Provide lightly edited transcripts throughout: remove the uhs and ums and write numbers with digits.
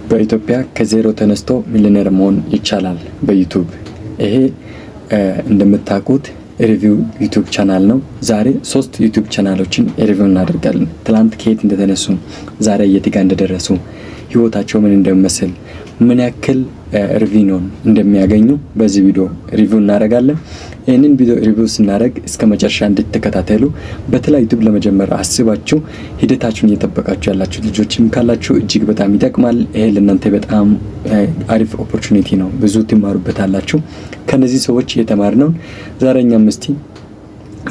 በኢትዮጵያ ከዜሮ ተነስቶ ሚሊዮነር መሆን ይቻላል በ YouTube። ይሄ እንደምታውቁት review YouTube channel ነው። ዛሬ ሶስት YouTube channel ኦችን review እናደርጋለን። ትላንት ከየት እንደተነሱ፣ ዛሬ የት ጋር እንደደረሱ፣ ህይወታቸው ምን እንደሚመስል፣ ምን ያክል revenue ን እንደሚያገኙ በዚህ ቪዲዮ review እናደርጋለን። ይህንን ቪዲዮ review ስናደርግ እስከ መጨረሻ እንድትከታተሉ፣ በተለይ YouTube ለመጀመር አስባችሁ ሂደታችሁን እየጠበቃችሁ ያላችሁ ልጆችም ካላችሁ እጅግ በጣም ይጠቅማል። ይሄ ለእናንተ በጣም አሪፍ opportunity ነው። ብዙ ትማሩበታላችሁ። ከነዚህ ሰዎች የተማርነውን ዛሬ እኛም እስቲ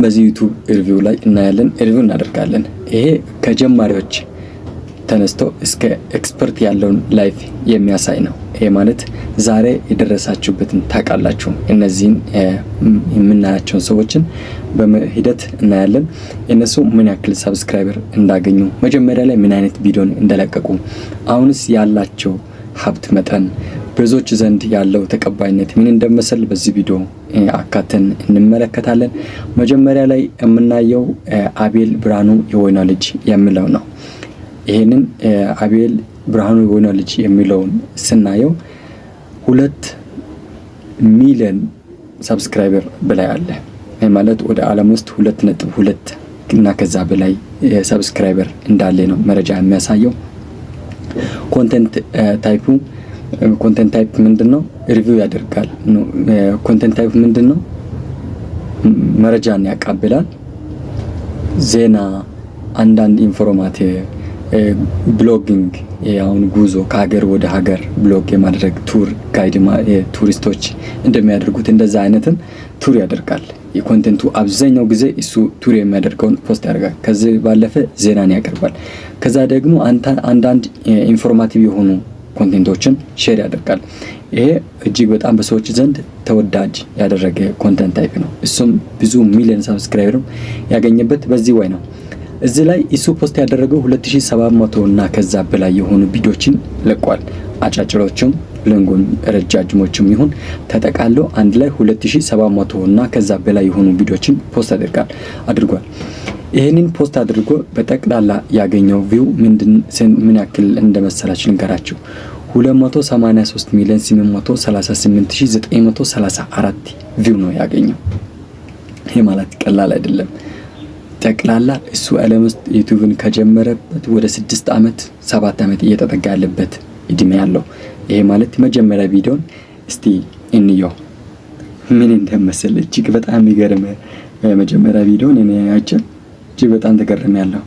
በዚህ YouTube review ላይ እናያለን፣ review እናደርጋለን። ይሄ ከጀማሪዎች ተነስቶ እስከ expert ያለውን life የሚያሳይ ነው። ይሄ ማለት ዛሬ የደረሳችሁበትን ታውቃላችሁ። እነዚህን የምናያቸውን ሰዎችን በሂደት እናያለን። እነሱ ምን ያክል subscriber እንዳገኙ፣ መጀመሪያ ላይ ምን አይነት ቪዲዮን እንደለቀቁ፣ አሁንስ ያላቸው ሀብት መጠን፣ ብዙዎች ዘንድ ያለው ተቀባይነት ምን እንደመሰል በዚህ ቪዲዮ አካተን እንመለከታለን። መጀመሪያ ላይ የምናየው አቤል ብርሃኑ የወይኗ ልጅ የሚለው ነው። ይሄንን አቤል ብርሃኑ የወይኗ ልጅ የሚለውን ስናየው 2 ሚሊዮን subscriber በላይ አለ። ይህ ማለት ወደ ዓለም ውስጥ 2.2 እና ከዛ በላይ subscriber እንዳለ ነው መረጃ የሚያሳየው። Content type ምንድን ነው? Review ያደርጋል። Content type ምንድን ነው? መረጃን ያቀብላል። ዜና፣ አንዳንድ informative፣ blogging፣ አሁን ጉዞ ከሀገር ወደ ሀገር blog የማድረግ፣ tour guide፣ ቱሪስቶች እንደሚያደርጉት እንደዛ አይነትን tour ያደርጋል። የ content ኡ አብዛኛው ጊዜ እሱ tour የሚያደርገውን post ያደርጋል። ከዚህ ባለፈ ዜናን ያቀርባል። ከዛ ደግሞ አንዳንድ informative የሆኑ content ኦችን share ያደርጋል። ይሄ እጅግ በጣም በሰዎች ዘንድ ተወዳጅ ያደረገ content type ነው። እሱም ብዙ ሚሊዮን subscriber ም ያገኘበት በዚህ way ነው። እዚህ ላይ እሱ post ያደረገው 2700 እና ከዛ በላይ የሆኑ ቪዲዮችን ለቋል። አጫጭሮችም long ኡም ረጃጅሞችም ይሁን ተጠቃሎ አንድ ላይ 2700 እና ከዛ በላይ የሆኑ ቪዲዮችን post አድርጓል። ይህንን post አድርጎ በጠቅላላ ያገኘው view ምንድን ምን ያክል እንደመሰላችሁ ልንገራችሁ። 283 ሚሊዮን 838,934 view ነው ያገኘው። ይህ ማለት ቀላል አይደለም። ጠቅላላ እሱ ዓለም ውስጥ YouTube ን ከጀመረበት ወደ 6 ዓመት 7 ዓመት እየተጠጋ ያለበት እድሜ ያለው። ይሄ ማለት መጀመሪያ ቪዲዮን እስቲ እንየው ምን እንደመሰለ፣ እጅግ በጣም የሚገርም መጀመሪያ ቪዲዮን እኔ አይቼ እጅግ በጣም ተገርም ያለው።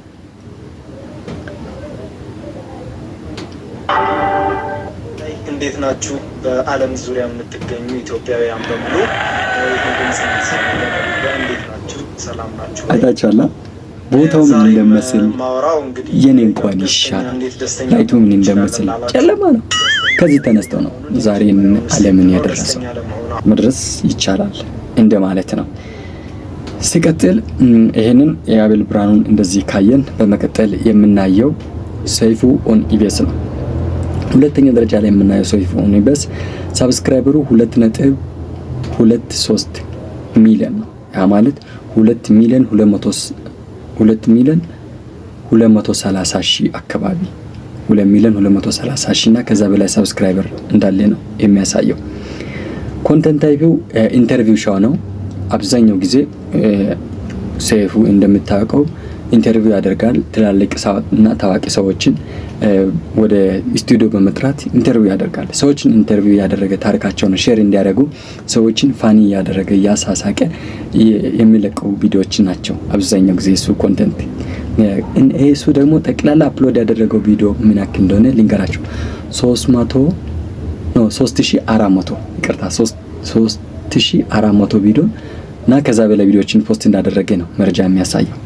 እንዴት ናችሁ? በዓለም ዙሪያ የምትገኙ ኢትዮጵያውያን በሙሉ፣ ይህን ድምጽ የምትሰሙ እንዴት ናችሁ? ሰላም ናችሁ? አይታችኋላ? ቦታው ምን እንደመስል፣ የኔ እንኳን ይሻላል። Light ኡ ምን እንደመስል ጨለማ ነው። ከዚህ ተነስተው ነው ዛሬ ዓለምን ያደረሰው። መድረስ ይቻላል እንደማለት ነው። ሲቀጥል ይሄንን የአቤል ብርሃኑን እንደዚህ ካየን በመቀጠል የምናየው ሰይፉ on EBS ነው። ሁለተኛ ደረጃ ላይ የምናየው ሰይፉ on EBS subscriber ኡ 2.23 ሚሊዮን ነው። ያ ማለት 2 ሚሊዮን 230 ሺህ አካባቢ፣ 2 ሚሊዮን 230 ሺህ እና ከዛ በላይ subscriber እንዳለ ነው የሚያሳየው። Content type ኡ interview show ነው። አብዛኛው ጊዜ ሰይፉ እንደምታውቀው interview ያደርጋል። ትላልቅ እና ታዋቂ ሰዎችን ወደ ስቱዲዮ በመጥራት interview ያደርጋል። ሰዎችን interview እያደረገ፣ ታሪካቸውን share እንዲያደርጉ ሰዎችን funny እያደረገ፣ እያሳሳቀ የሚለቀው ቪዲዮዎች ናቸው አብዛኛው ጊዜ እሱ content። ይሄ እሱ ደግሞ ጠቅላላ upload ያደረገው ቪዲዮ ምን ያክል እንደሆነ ልንገራችሁ። 300፣ no፣ 3400፣ ይቅርታ፣ 3400 ቪዲዮ እና ከዛ በላይ ቪዲዮዎችን post እንዳደረገ ነው መረጃ የሚያሳየው።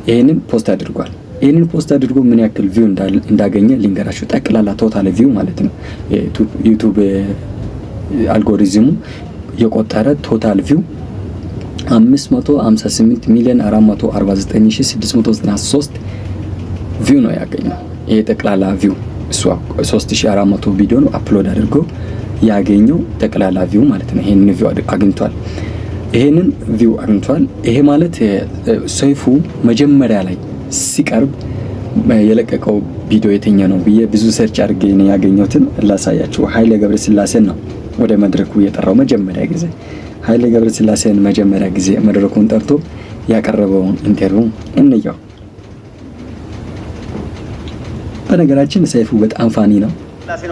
ይህንን post አድርጓል። ይህንን post አድርጎ ምን ያክል view እንዳገኘ ልንገራችሁ። ጠቅላላ total view ማለት ነው። YouTube algorithm ኡ የቆጠረ total view 558 ሚሊዮን 449693 view ነው ያገኘው። ይሄ ጠቅላላ view እሱ 3400 ቪዲዮ ነው upload አድርጎ ያገኘው ጠቅላላ view ማለት ነው። ይሄንን view አግኝቷል። ይሄንን view አግኝቷል። ይሄ ማለት ሰይፉ መጀመሪያ ላይ ሲቀርብ የለቀቀው ቪዲዮ የትኛው ነው ብዬ ብዙ search አድርጌ ያገኘሁትን ላሳያችሁ። ኃይሌ ገብረስላሴን ነው ወደ መድረኩ የጠራው መጀመሪያ ጊዜ። ኃይሌ ገብረስላሴን መጀመሪያ ጊዜ መድረኩን ጠርቶ ያቀረበውን interview እንየው። በነገራችን ሰይፉ በጣም funny ነው።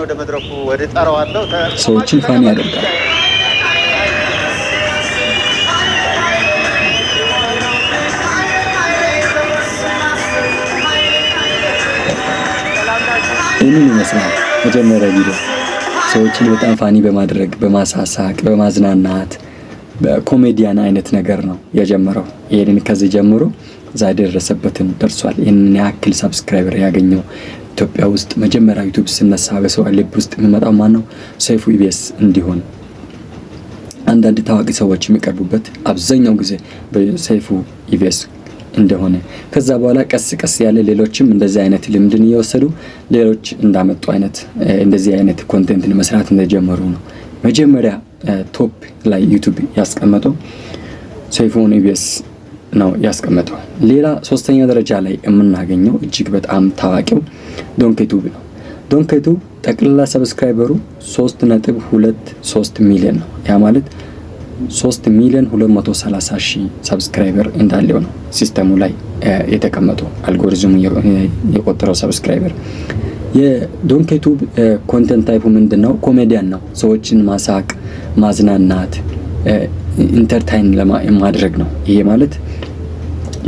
ወደ መድረኩ ወደ ጠራዋለሁ። ሰዎችን funny ያደርጋል። ይህንን ይመስላል መጀመሪያ ቪዲዮ። ሰዎችን በጣም funny በማድረግ፣ በማሳሳቅ፣ በማዝናናት በኮሜዲያን አይነት ነገር ነው የጀመረው። ይህንን ከዚህ ጀምሮ እዛ የደረሰበትን ደርሷል። ይህንን ያክል subscriber ያገኘው ኢትዮጵያ ውስጥ መጀመሪያ ዩቱብ ስነሳ በሰው ልብ ውስጥ የሚመጣው ማን ነው? ሰይፉ ኢቢኤስ እንዲሆን አንዳንድ ታዋቂ ሰዎች የሚቀርቡበት አብዛኛው ጊዜ በሰይፉ ኢቢኤስ እንደሆነ፣ ከዛ በኋላ ቀስ ቀስ ያለ ሌሎችም እንደዚህ አይነት ልምድን እየወሰዱ ሌሎች እንዳመጡ አይነት እንደዚህ አይነት content ን መስራት እንደጀመሩ ነው። መጀመሪያ top ላይ ዩቱብ ያስቀመጠው ሰይፉን ኢቢኤስ ነው ያስቀመጠው። ሌላ ሶስተኛ ደረጃ ላይ የምናገኘው እጅግ በጣም ታዋቂው ዶንኪ ቱብ ነው። ዶንኪ ቱብ ጠቅላላ subscriber ኡ 3.23 ሚሊዮን ነው። ያ ማለት 3 ሚሊዮን 230 ሺህ subscriber እንዳለው ነው system ኡ ላይ የተቀመጠው፣ አልጎሪዝሙ የቆጠረው subscriber። የዶንኪ ቱብ content type ኡ ምንድን ነው? ኮሜዲያን ነው። ሰዎችን ማሳቅ፣ ማዝናናት፣ entertain ማድረግ ነው። ይሄ ማለት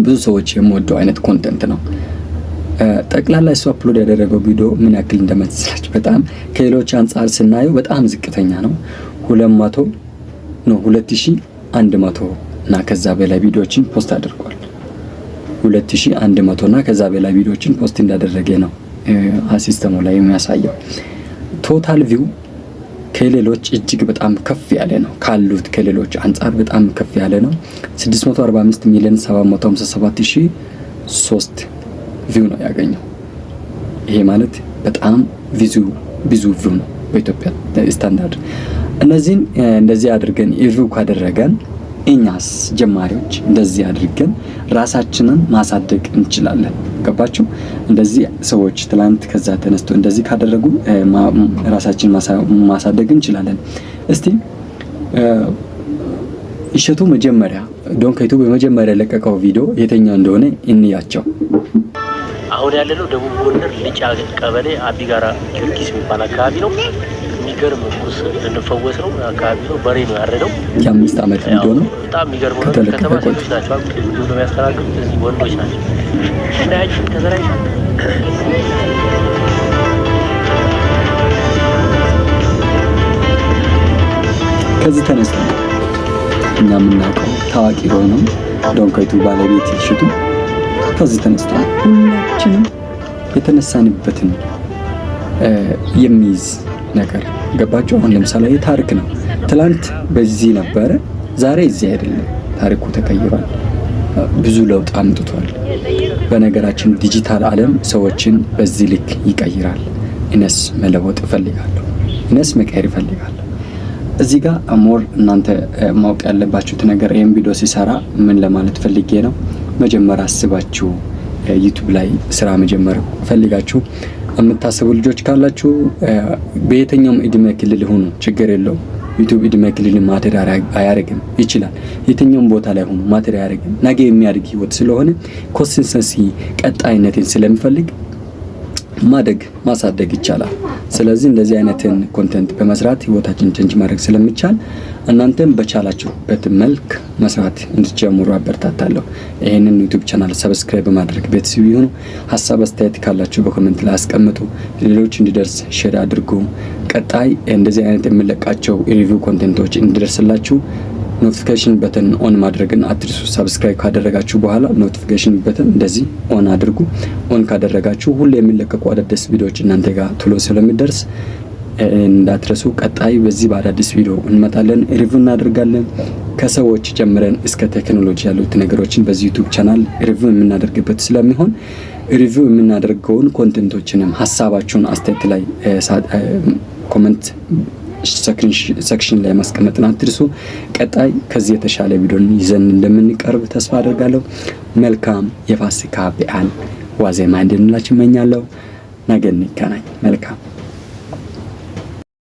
ብዙ ሰዎች የሚወደው አይነት content ነው። ጠቅላላ እሱ upload ያደረገው ቪዲዮ ምን ያክል እንደመሰላችሁ በጣም ከሌሎች አንጻር ስናየው በጣም ዝቅተኛ ነው። 200 ነው፣ 2100 እና ከዛ በላይ ቪዲዮዎችን post አድርጓል። 2100 እና ከዛ በላይ ቪዲዮዎችን post እንዳደረገ ነው system ኡ ላይ የሚያሳየው። Total view ከሌሎች እጅግ በጣም ከፍ ያለ ነው። ካሉት ከሌሎች አንጻር በጣም ከፍ ያለ ነው። 645 ሚሊዮን 757 ሺህ 3 view ነው ያገኘው። ይሄ ማለት በጣም ብዙ ብዙ view ነው በኢትዮጵያ ስታንዳርድ። እነዚህን እንደዚህ አድርገን review ካደረገን እኛስ ጀማሪዎች እንደዚህ አድርገን ራሳችንን ማሳደግ እንችላለን። ገባችሁ? እንደዚህ ሰዎች ትላንት ከዛ ተነስቶ እንደዚህ ካደረጉ ራሳችንን ማሳደግ እንችላለን። እስቲ እሸቱ መጀመሪያ ዶንኪ ቱብ በመጀመሪያ የለቀቀው ቪዲዮ የትኛው እንደሆነ እንያቸው። አሁን ያለነው ደቡብ ጎንደር ልጫ ቀበሌ አቢጋራ ጊዮርጊስ የሚባል አካባቢ ነው። የሚገርም ቁስ ልንፈወስ ነው አካባቢ ነው። በሬ ነው ያረደው። የ5 ዓመት ቪዲዮ ነው። በጣም የሚገርመው ነገር ከተለቀቀ ከተማ ቆይቷል። ሴቶች ናቸው ምግብ ነው የሚያስተናግዱት፣ እዚህ ወንዶች ናቸው። እና ያችን ተዘራይሻል። ከዚህ ተነስቶ እኛ የምናውቀው ታዋቂ የሆነው ዶንኪ ቱብ ባለቤት እሸቱ ከዚህ ተነስቶ ሁላችንም የተነሳንበትን የሚይዝ ነገር ገባችሁ? አሁን ለምሳሌ ታሪክ ነው። ትላንት በዚህ ነበረ፣ ዛሬ እዚህ አይደለም። ታሪኩ ተቀይሯል። ብዙ ለውጥ አምጥቷል። በነገራችን ዲጂታል ዓለም ሰዎችን በዚህ ልክ ይቀይራል። እኔስ መለወጥ እፈልጋለሁ። እኔስ መቀየር እፈልጋለሁ። እዚህ ጋር more እናንተ ማወቅ ያለባችሁት ነገር ይህን ቪዲዮ ሲሰራ ምን ለማለት ፈልጌ ነው? መጀመሪያ አስባችሁ ዩቱብ ላይ ስራ መጀመር ፈልጋችሁ የምታስቡ ልጆች ካላችሁ በየትኛውም እድሜ ክልል ሁኑ፣ ችግር የለውም። ዩቱብ እድሜ ክልል matter አያደርግም፣ ይችላል። የትኛውም ቦታ ላይ ሁኑ matter አያደርግም። ነገ የሚያድግ ህይወት ስለሆነ consistency ቀጣይነትን ስለሚፈልግ ማደግ ማሳደግ ይቻላል። ስለዚህ እንደዚህ አይነትን content በመስራት ህይወታችን change ማድረግ ስለሚቻል እናንተም በቻላችሁበት መልክ መስራት እንድትጀምሩ አበረታታለሁ። ይህንን ዩቱብ channel subscribe በማድረግ ቤተሰብ ይሁኑ። ሀሳብ አስተያየት ካላችሁ በ comment ላይ አስቀምጡ። ሌሎች እንዲደርስ share አድርጉ። ቀጣይ እንደዚህ አይነት የምለቃቸው review content ኦች እንዲደርስላችሁ notification button on ማድረግን አትርሱ። Subscribe ካደረጋችሁ በኋላ notification button እንደዚህ on አድርጉ። On ካደረጋችሁ ሁሌ የሚለቀቁ አዳዲስ ቪዲዮዎች እናንተ ጋር ቶሎ ስለሚደርስ እንዳትረሱ። ቀጣይ በዚህ በአዳዲስ ቪዲዮ እንመጣለን፣ review እናደርጋለን። ከሰዎች ጀምረን እስከ ቴክኖሎጂ ያሉት ነገሮችን በዚህ ዩቱብ channel review የምናደርግበት ስለሚሆን review የምናደርገውን content ኦችንም ሀሳባችሁን አስተያየት ላይ comment section ላይ ማስቀመጥን አትርሱ። ቀጣይ ከዚህ የተሻለ ቪዲዮን ይዘን እንደምንቀርብ ተስፋ አደርጋለሁ። መልካም የፋሲካ በዓል። ዋዜማ እንድንላችሁ እመኛለሁ። ነገ እንገናኝ። መልካም።